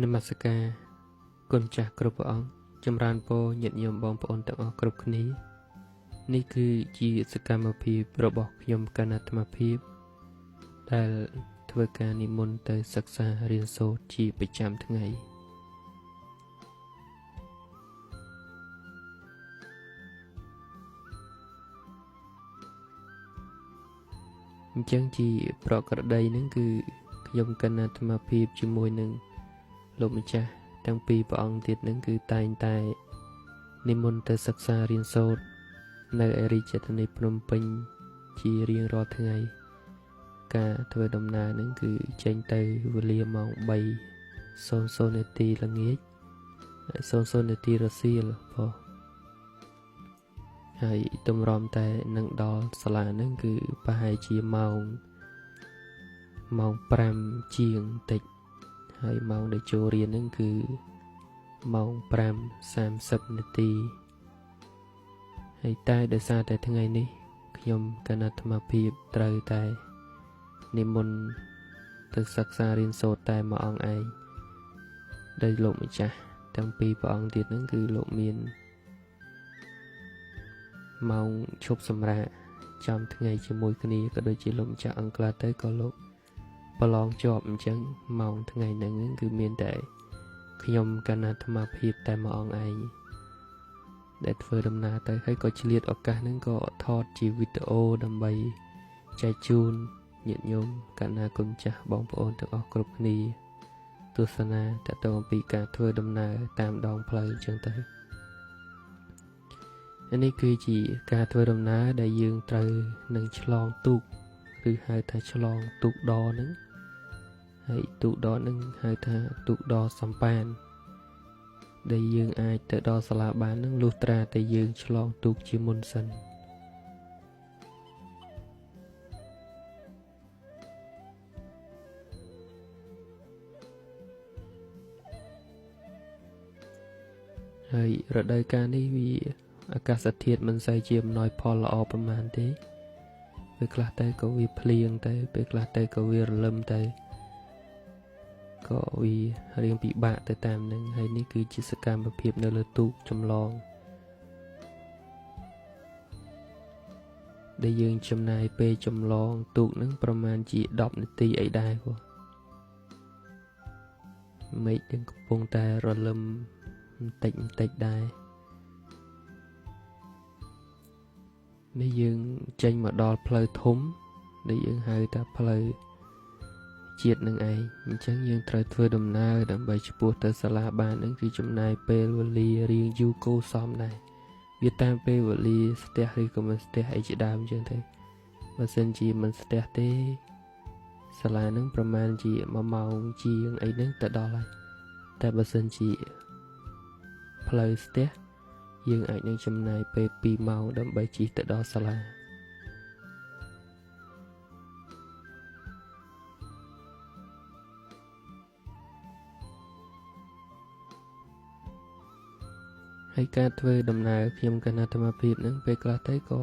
នមស្ការគុណចាស់គ្រប់ព្រះអង្គចម្រើនពរញាតិញោមបងប្អូនទាំងអស់គ្រប់គ្នានេះគឺជាសកម្មភាពរបស់ខ្ញុំកណ្ណាអាត្មាភាពដែលធ្វើការនិមន្តទៅសិក្សារៀនសូត្រជាប្រចាំថ្ងៃអញ្ចឹងជាប្រក្រតីហ្នឹងគឺខ្ញុំកណ្ណាអាត្មាភាពជាមួយនឹងលោកម្ចាស់ទាំងពីរព្រះអង្គទៀតហ្នឹងគឺតែងតែនិមន្តទៅសិក្សារៀនសូត្រនៅឯរាជធានីភ្នំពេញជារៀងរាល់ថ្ងៃការធ្វើដំណើរហ្នឹងគឺចេញទៅវេលាម៉ោង3:00នាទីល្ងាច00នាទីរសៀលផងហើយទម្រាំតែនឹងដល់សាលាហ្នឹងគឺប្រហែលជាម៉ោង5ជាងតិចហើយម៉ោងដែលចូលរៀនហ្នឹងគឺម៉ោង5:30នាទីហើយតែដោយសារតែថ្ងៃនេះខ្ញុំកណ្ណាអាត្មាភាពត្រូវតែនិមន្តទៅសិក្សារៀនសូត្រតែមួយអង្គឯងដោយលោកម្ចាស់ទាំងពីរព្រះអង្គទៀតហ្នឹងគឺលោកមានម៉ោងឈប់សម្រាកចំថ្ងៃជាមួយគ្នាក៏ដូចជាលោកម្ចាស់អង្គខ្លះទៅក៏លោកប្រឡងជាប់អញ្ចឹងម៉ោងថ្ងៃហ្នឹងគឺមានតែខ្ញុំកណ្ណាអាត្មាភាពតែមួយអង្គឯងដែលធ្វើដំណើរទៅហើយក៏ឆ្លៀតឱកាសហ្នឹងក៏ថតជាវីដេអូដើម្បីចែកជូនញាតិញោមកណ្ណាគុណចាស់បងប្អូនទាំងអស់គ្រប់គ្នាទស្សនាតទៅអំពីការធ្វើដំណើរតាមដងផ្លូវអញ្ចឹងទៅនេះគឺជាការធ្វើដំណើរដែលយើងត្រូវនឹងឆ្លងទូកឬហៅថាឆ្លងទូកដហ្នឹងហើយទូកដហ្នឹងហៅថាទូកដសំប៉ានដែលយើងអាចទៅដល់សាលាបានហ្នឹងលុះត្រាតែយើងឆ្លងទូកជាមុនសិនហើយរដូវកាលនេះវាអាកាសធាតុមិនសូវជាអំណោយផលល្អប្រហែលទេពេលខ្លះទៅក៏វាភ្លៀងទៅពេលខ្លះទៅក៏វារលឹមទៅក៏វារៀងពិបាកទៅតាមនឹងហើយនេះគឺជាសកម្មភាពនៅលើទូកចម្លងដែលយើងចំណាយពេលចម្លងទូកនឹងប្រមាណជា10នាទីអីដែរព្រោះមេឃនឹងកំពុងតែរលឹមបន្តិចបន្តិចដែរនេះយើងចេញមកដល់ផ្លូវធំដែលយើងហៅថាផ្លូវជាតិនឹងឯងអញ្ចឹងយើងត្រូវធ្វើដំណើរដើម្បីឆ្ពោះទៅសាលាបាននឹងគឺចំណាយពេលវេលារៀងយូរគួរសមដែរវាតាមពេលវេលាស្ទះឬក៏មិនស្ទះអីជាដើមអញ្ចឹងទៅបើសិនជាមិនស្ទះទេសាលានឹងប្រមាណជា1ម៉ោងជាងអីហ្នឹងទៅដល់ហើយតែបើសិនជាផ្លូវស្ទះយើងអាចនឹងចំណាយពេល2ម៉ោងដើម្បីជិះទៅដល់សាលាហើយការធ្វើដំណើរខ្ញុំកណ្ណាអាត្មាភាពហ្នឹងពេលខ្លះទៅក៏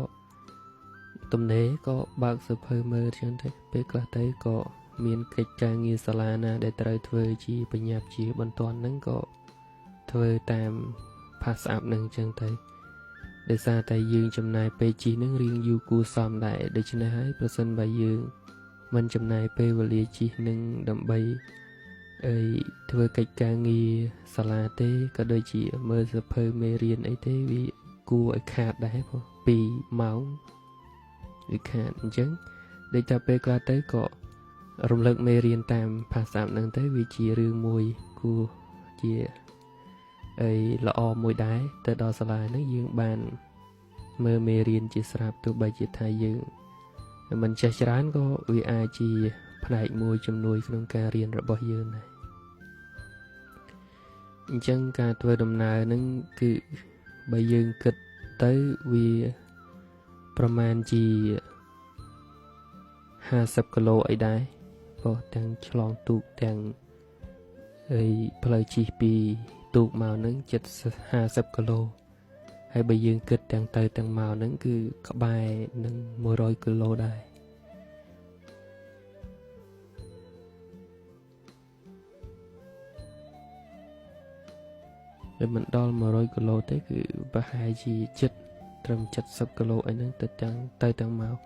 ទំនេរក៏បើកសៀវភៅមើលចឹងទៅពេលខ្លះទៅក៏មានកិច្ចការងារសាលាណាដែលត្រូវធ្វើជាបញ្ញាប់ជាបន្ទាន់ហ្នឹងក៏ធ្វើតាម pass up នឹងចឹងទៅដោយសារតែយើងចំណាយពេលជិះនឹងរៀងយូរគួរសមដែរដូច្នេះហើយប្រសិនបើយើងមិនចំណាយពេលវេលាជិះនឹងដើម្បីអីធ្វើកិច្ចការងារសាលាទេក៏ដូចជាមើលសៀវភៅមេរៀនអីទេវាគួរឲ្យខាតដែរព្រោះ2ម៉ោងវាខាតអញ្ចឹងដូចថាពេលខ្លះទៅក៏រំលឹកមេរៀនតាម pass up នឹងទៅវាជារឿងមួយគួរជាអីល្អមួយដែរទៅដល់សាលាហ្នឹងយើងបានមើលមេរៀនជាស្រាប់ទោះបីជាថាយើងមិនចេះច្រើនក៏វាអាចជាផ្នែកមួយជំនួយក្នុងការរៀនរបស់យើងដែរអញ្ចឹងការធ្វើដំណើរហ្នឹងគឺបើយើងគិតទៅវាប្រមាណជា50គីឡូអីដែរព្រោះទាំងឆ្លងទូកទាំងអីផ្លូវជិះពីទូកមកហ្នឹងជិត50គីឡូហើយបើយើងគិតទាំងទៅទាំងមកហ្នឹងគឺក្បែរនឹង100គីឡូដែរ វាមិនដល់100គីឡូទេគឺប្រហែលជាជិតត្រឹម70គីឡូអីហ្នឹងទៅទាំងទៅទាំងមក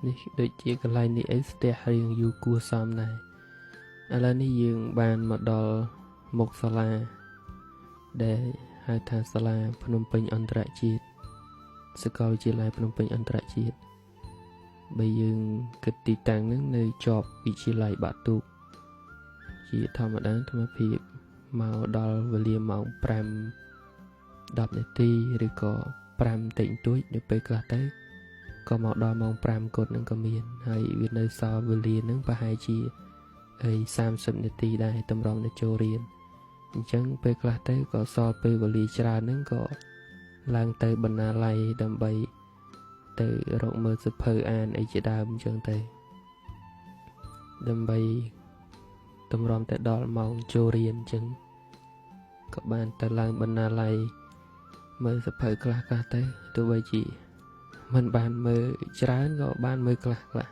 នេះដូចជាកន្លែងនេះអីស្ទះរៀងយូរគួរសមដែរឥឡូវនេះយើងបានមកដល់មុខសាលាដែលហៅថាសាលាភ្នំពេញអន្តរជាតិសាកលវិទ្យាល័យភ្នំពេញអន្តរជាតិបើយើងគិតទីតាំងហ្នឹងនៅជាប់វិទ្យាល័យបាក់ទូកជាធម្មតាអាត្មាភាពមកដល់វេលាម៉ោង5 10នាទីឬក៏5តិចតួចនៅពេលខ្លះទៅក៏មកដល់ម៉ោង5គត់នឹងក៏មានហើយវានៅសល់វេលានឹងប្រហែលជាអី30នាទីដែរតម្រាំទៅចូលរៀនអញ្ចឹងពេលខ្លះទៅក៏សល់ពេលវេលាច្រើនហ្នឹងក៏ឡើងទៅបណ្ណាល័យដើម្បីទៅរកមើលសៀវភៅអានអីជាដើមអញ្ចឹងទៅដើម្បីតម្រាំទៅដល់ម៉ោងចូលរៀនអញ្ចឹងក៏បានទៅឡើងបណ្ណាល័យមើលសៀវភៅខ្លះៗទៅទោះបីជាមិនបានមើលច្រើនក៏បានមើលខ្លះខ្លះ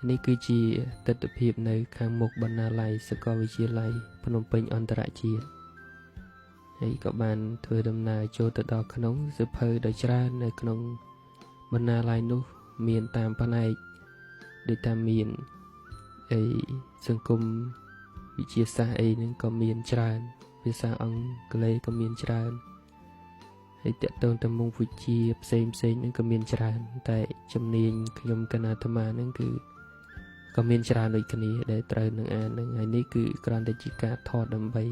នេះគឺជាទិដ្ឋភាពនៅខាងមុខបណ្ណាល័យសាកលវិទ្យាល័យភ្នំពេញអន្តរជាតិហើយក៏បានធ្វើដំណើរចូលទៅដល់ក្នុងសៀវភៅដ៏ច្រើននៅក្នុងបណ្ណាល័យនោះមានតាមផ្នែកដូចថាមានអីសង្គមវិទ្យាសាស្ត្រអីហ្នឹងក៏មានច្រើនភាសាអង់គ្លេសក៏មានច្រើនហើយតកតងទៅមុខវិជ្ជាផ្សេងផ្សេងហ្នឹងក៏មានច្រើនតែជំនាញខ្ញុំកណាអាត្មាហ្នឹងគឺក៏មានច្រើនដូចគ្នាដែលត្រូវនឹងអានហ្នឹងហើយនេះគឺគ្រាន់តែជាការថតដើម្បី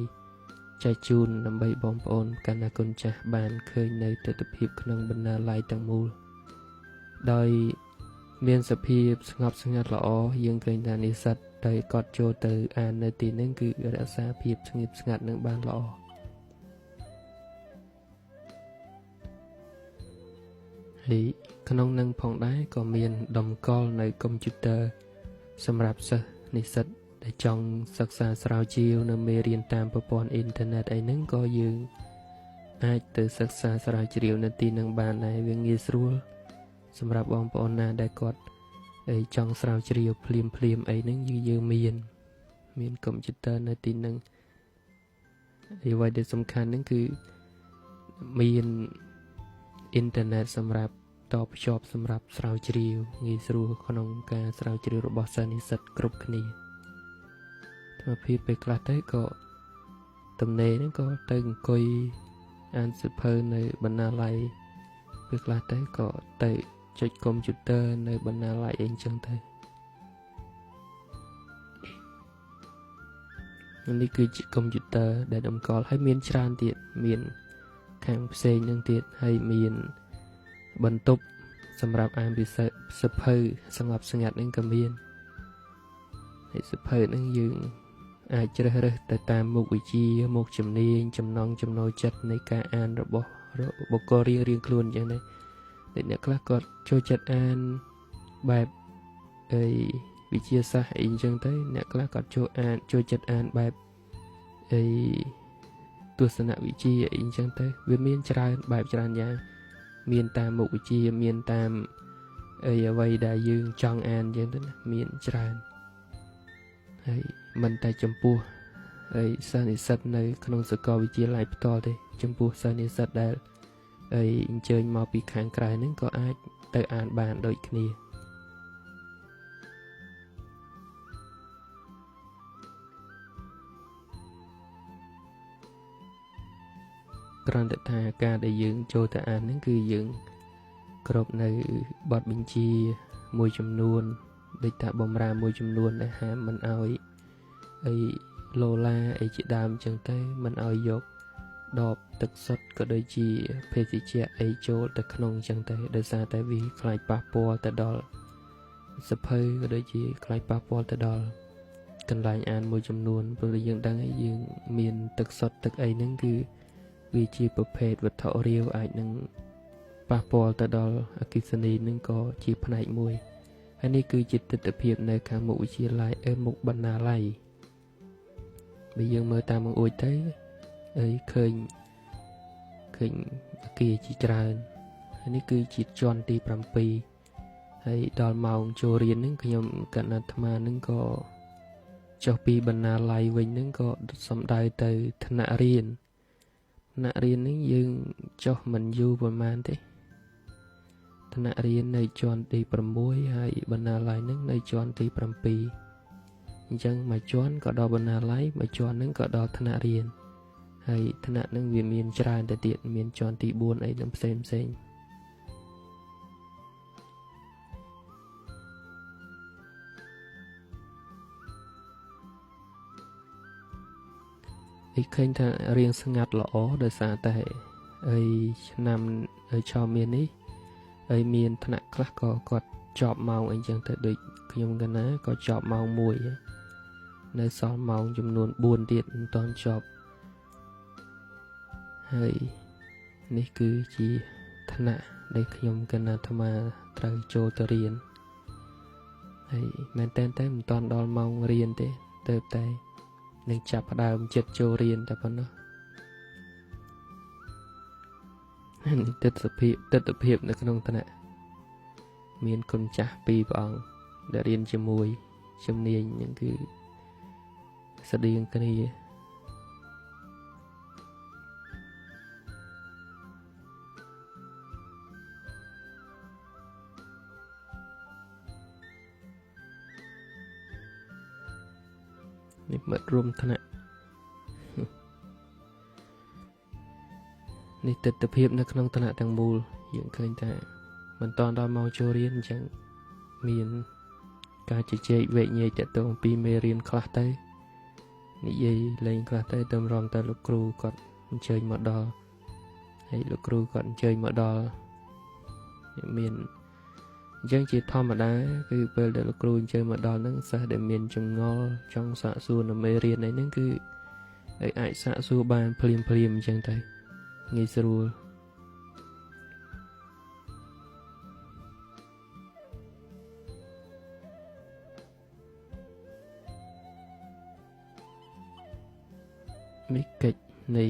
ចែកជូនដើម្បីបងប្អូនកណាគុណចាស់បានឃើញនៅទិដ្ឋភាពក្នុងបណ្ណាល័យទាំងមូលដោយមានសភាពស្ងប់ស្ងាត់ល្អយើងឃើញថានិស្សិតដែលគាត់ចូលទៅអាននៅទីហ្នឹងគឺរក្សាភាពស្ងៀមស្ងាត់នឹងបានល្អហើយក្នុងនឹងផងដែរក៏មានតម្កល់នៅកុំព្យូទ័រសម្រាប់សិស្សនិស្សិតដែលចង់សិក្សាស្រាវជ្រាវនៅមេរៀនតាមប្រព័ន្ធអ៊ីនធឺណិតអីហ្នឹងក៏យើងអាចទៅសិក្សាស្រាវជ្រាវនៅទីហ្នឹងបានដែរវាងាយស្រួលសម្រាប់បងប្អូនណាដែលគាត់អីចង់ស្រាវជ្រាវភ្លាមភ្លាមអីហ្នឹងយើងមានកុំព្យូទ័រនៅទីហ្នឹងអ្វីដែលសំខាន់ហ្នឹងគឺមានអ៊ីនធឺណិតសម្រាប់តភ្ជាប់សម្រាប់ស្រាវជ្រាវងាយស្រួលក្នុងការស្រាវជ្រាវរបស់សិស្សនិស្សិតគ្រប់គ្នាអាត្មាភាពពេលខ្លះទៅក៏ទំនេរហ្នឹងក៏ទៅអង្គុយអានសៀវភៅនៅបណ្ណាល័យពេលខ្លះទៅក៏ទៅចុចកុំព្យូទ័រនៅបណ្ណាល័យអីអញ្ចឹងទៅនេះគឺជាកុំព្យូទ័រដែលតម្កល់ហើយមានច្រើនទៀតមានខាងផ្សេងនឹងទៀតហើយមានបន្ទប់សម្រាប់អានពិសេសសៀវភៅស្ងប់ស្ងាត់នឹងក៏មានហើយសៀវភៅនឹងយើងអាចជ្រើសរើសទៅតាមមុខវិជ្ជាមុខជំនាញចំណង់ចំណូលចិត្តនៃការអានរបស់បុគ្គលរៀងៗខ្លួនអញ្ចឹងដែរដូចអ្នកខ្លះគាត់ចូលចិត្តអានបែបអីវិទ្យាសាស្ត្រអីអញ្ចឹងទៅអ្នកខ្លះគាត់ចូលចិត្តអានបែបអីទស្សនវិជ្ជាអីអញ្ចឹងទៅវាមានច្រើនបែបច្រើនយ៉ាងមានតាមមុខវិជ្ជាមានតាមអីអ្វីដែលយើងចង់អានអញ្ចឹងទៅណាមានច្រើនហើយមិនតែចំពោះអីសិស្សនិស្សិតនៅក្នុងសាកលវិទ្យាល័យផ្ទាល់ទេចំពោះសិស្សនិស្សិតដែលអីអញ្ជើញមកពីខាងក្រៅហ្នឹងក៏អាចទៅអានបានដូចគ្នាគ្រាន់តែថាការដែលយើងចូលទៅអានហ្នឹងគឺយើងគ្រប់នៅបទបញ្ជាមួយចំនួនដូចថាបំរាមមួយចំនួនដែលហាមមិនឲ្យអីឡូឡាអីជាដើមអញ្ចឹងទៅមិនឲ្យយកដបទឹកសុទ្ធក៏ដូចជាភេសជ្ជៈអីចូលទៅក្នុងអញ្ចឹងទៅដោយសារតែវាខ្លាចប៉ះពាល់ទៅដល់សៀវភៅក៏ដូចជាខ្លាចប៉ះពាល់ទៅដល់កន្លែងអានមួយចំនួនព្រោះយើងដឹងហើយយើងមានទឹកសុទ្ធទឹកអីហ្នឹងគឺវាជាប្រភេទវត្ថុរាវអាចនឹងប៉ះពាល់ទៅដល់អគ្គិសនីនឹងក៏ជាផ្នែកមួយ ហើយនេះគឺជាទិដ្ឋភាពនៅខាងមុខវិទ្យាល័យមុខបណ្ណាល័យបើយើងមើលតាមបង្អួចទៅឃើញអគារជាច្រើនហើយនេះគឺជាជាន់ទី7ហើយដល់ម៉ោងចូលរៀនហ្នឹងខ្ញុំកណ្ណាអាត្មាហ្នឹងក៏ចុះពីបណ្ណាល័យវិញហ្នឹងក៏សំដៅទៅថ្នាក់រៀនថ្នាក់រៀនហ្នឹងយើងចុះមិនយូរប្រហែលទេថ្នាក់រៀននៅជាន់ទី6ហើយបណ្ណាល័យហ្នឹងនៅជាន់ទី7អញ្ចឹងមួយជាន់ក៏ដល់បណ្ណាល័យមួយជាន់ហ្នឹងក៏ដល់ថ្នាក់រៀនហើយថ្នាក់ហ្នឹងវាមានច្រើនទៅទៀតមានជាន់ទី4អីនឹងផ្សេងផ្សេងឯឃើញថារៀងស្ងាត់ល្អដោយសារតែអីឆ្នាំឆមាសនេះហើយមានថ្នាក់ខ្លះក៏គាត់ចប់ម៉ោងអីចឹងទៅដូចខ្ញុំកណាក៏ចប់ម៉ោង1នៅសល់ម៉ោងចំនួន4ទៀតមិនទាន់ចប់ហើយនេះគឺជាថ្នាក់ដែលខ្ញុំកណាអាត្មាត្រូវចូលទៅរៀនហើយមែនតើតែមិនទាន់ដល់ម៉ោងរៀនទេទៅតែនឹងចាប់ផ្ដើមចិត្តចូលរៀនតែប៉ុណ្ណោះនេះទិដ្ឋភាពនៅក្នុងថ្នាក់មានគុណចាស់ពីរព្រះអង្គដែលរៀនជាមួយជំនាញហ្នឹងគឺស្តៀងគ្នានេះមិត្តរួមថ្នាក់នេះទិដ្ឋភាពនៅក្នុងថ្នាក់ទាំងមូលយើងឃើញថាមិនតាន់ដល់ម៉ោងចូលរៀនអញ្ចឹងមានការជជែកវែកញែកទាក់ទងអំពីមេរៀនខ្លះទៅនិយាយលេងខ្លះទៅតម្រាំតែលោកគ្រូគាត់អញ្ជើញមកដល់ហើយលោកគ្រូគាត់អញ្ជើញមកដល់មានអញ្ចឹងជាធម្មតាគឺពេលដែលលោកគ្រូអញ្ជើញមកដល់ហ្នឹងសិស្សដែលមានចម្ងល់ចង់សាកសួរនៅមេរៀនអីហ្នឹងគឺអាចសាកសួរបានភ្លាមៗអញ្ចឹងទៅងាយស្រួលនេះកិច្ចនៃ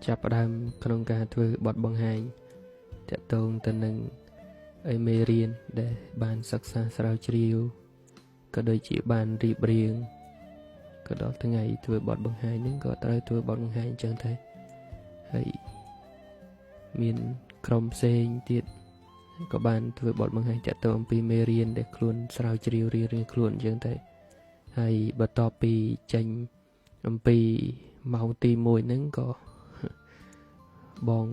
ចាប់ផ្ដើមក្នុងការធ្វើបទបង្ហាញទាក់ទងទៅនឹងឯមេរៀនដែលបានសិក្សាស្រាវជ្រាវក៏ដូចជាបានរៀបរៀងក៏ដល់ថ្ងៃធ្វើបទបង្ហាញហ្នឹងក៏ត្រូវធ្វើបទបង្ហាញអញ្ចឹងទៅហើយមានក្រុមផ្សេងទៀតក៏បានធ្វើបទបង្ហាញទាក់ទងអំពីមេរៀនដែលខ្លួនស្រាវជ្រាវរៀងៗខ្លួនអញ្ចឹងទៅហើយបន្ទាប់ពីចេញអំពីម៉ោងទី1ហ្នឹងក៏បង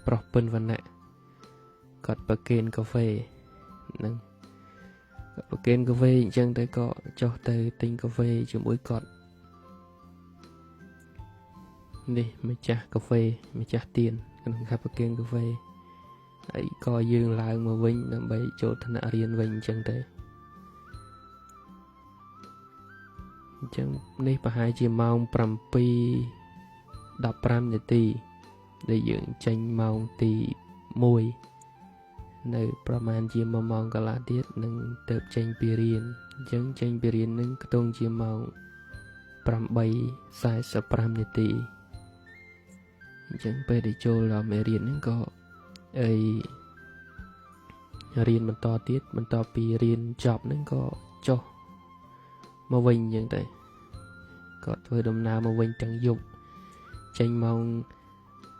ប្រុសពិនវណ្ណៈគាត់ប្រគេនកាហ្វេហ្នឹងគាត់ប្រគេនកាហ្វេអញ្ចឹងទៅក៏ចុះទៅទិញកាហ្វេជាមួយគាត់នេះម្ចាស់កាហ្វេម្ចាស់ទៀនក្នុងការប្រគេនកាហ្វេហើយក៏យើងឡើងមកវិញដើម្បីចូលថ្នាក់រៀនវិញអញ្ចឹងទៅអញ្ចឹងនេះប្រហែលជាម៉ោង7:15នាទីដែលយើងចេញម៉ោងទី1នៅប្រហែលជា1ម៉ោងកន្លះទៀតនឹងទៅចេញពីរៀនអញ្ចឹងចេញពីរៀននឹងខ្ទង់ជាម៉ោង8:45នាទីអញ្ចឹងពេលដែលចូលដល់មេរៀនហ្នឹងក៏អីរៀនបន្តទៀតបន្តពីរៀនចប់ហ្នឹងក៏ចុះមកវិញអញ្ចឹងទៅក៏ធ្វើដំណើរមកវិញទាំងយប់ចេញម៉ោង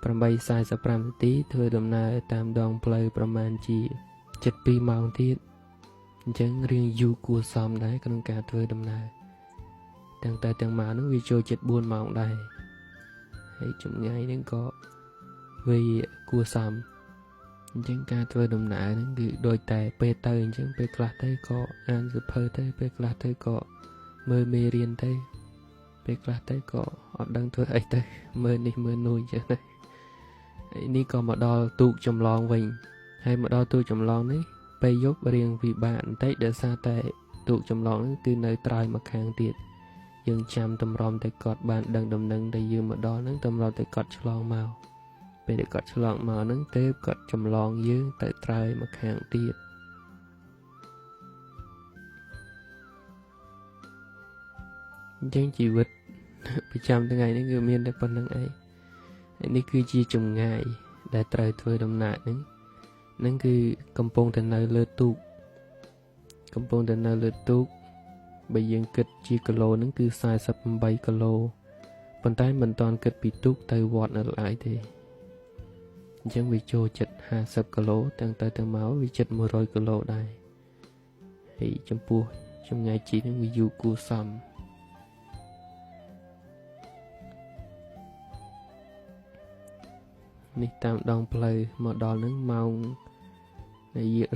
8:45នាទីធ្វើដំណើរតាមដងផ្លូវប្រហែលជា7ម៉ោងទៀតអញ្ចឹងរៀងយូរគួរសមដែរក្នុងការធ្វើដំណើរទាំងតែទាំងមកហ្នឹងវាចូលជិត4ម៉ោងដែរហើយចម្ងាយហ្នឹងក៏វាគួរសមអញ្ចឹងការធ្វើដំណើរហ្នឹងគឺដូចតែពេលទៅអញ្ចឹងពេលខ្លះទៅក៏អានសៀវភៅទៅពេលខ្លះទៅក៏មើលមេរៀនទៅពេលខ្លះទៅក៏អត់ដឹងធ្វើអីទៅមើលនេះមើលនោះអញ្ចឹងទៅហើយនេះក៏មកដល់ទូកចម្លងវិញហើយមកដល់ទូកចម្លងនេះពេលយប់រៀងពិបាកបន្តិចដោយសារតែទូកចម្លងហ្នឹងគឺនៅត្រើយមកខាងទៀតយើងចាំតម្រាំតែគាត់បានដឹងដំណឹងដែលយើងមកដល់ហ្នឹងតម្រាំតែគាត់ឆ្លងមកពេលដែលគាត់ឆ្លងមកហ្នឹងទេគាត់ចម្លងយើងទៅត្រើយមកខាងទៀត អញ្ចឹងជីវិតប្រចាំថ្ងៃនេះគឺមានតែប៉ុណ្្នឹងឯងនេះគឺជាចម្ងាយដែលត្រូវធ្វើដំណើរហ្នឹងហ្នឹងគឺកំពុងតែនៅលើទូកកំពុងតែនៅលើទូកបើយើងគិតជាគីឡូហ្នឹងគឺ48គីឡូប៉ុន្តែមិនតាន់គិតពីទូកទៅវត្តនៅឡើយទេអញ្ចឹងវាចូលចិត្ត50គីឡូទាំងទៅទាំងមកវាចិត្ត100គីឡូដែរហើយចំពោះចម្ងាយជិះហ្នឹងវាយូរគួរសមនេះតាមដងផ្លូវមកដល់ហ្នឹងម៉ោង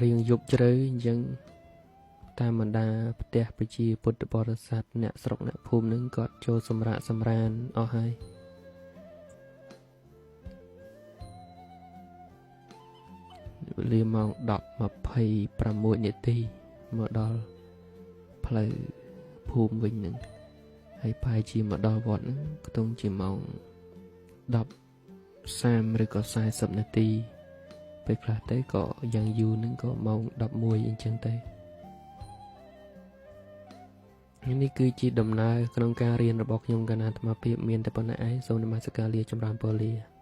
រៀងយប់ជ្រៅអញ្ចឹងតាមបណ្ដាផ្ទះប្រជាពុទ្ធបរិស័ទអ្នកស្រុកអ្នកភូមិហ្នឹងគាត់ចូលសម្រាកសម្រានអស់ហើយវេលាម៉ោង10:26នាទីមកដល់ផ្លូវភូមិវិញហ្នឹងហើយប្រហែលជាមកដល់វត្តហ្នឹងខ្ទង់ជាម៉ោង10:30ឬក៏40នាទីពេលខ្លះទៅក៏យ៉ាងយូរហ្នឹងក៏ម៉ោង11អញ្ចឹងទៅនេះគឺជាដំណើរក្នុងការរៀនរបស់ខ្ញុំកណាអាត្មាភាពមានតែប៉ុណ្ណេះឯងសូមនមស្ការលាចម្រើនពរលា។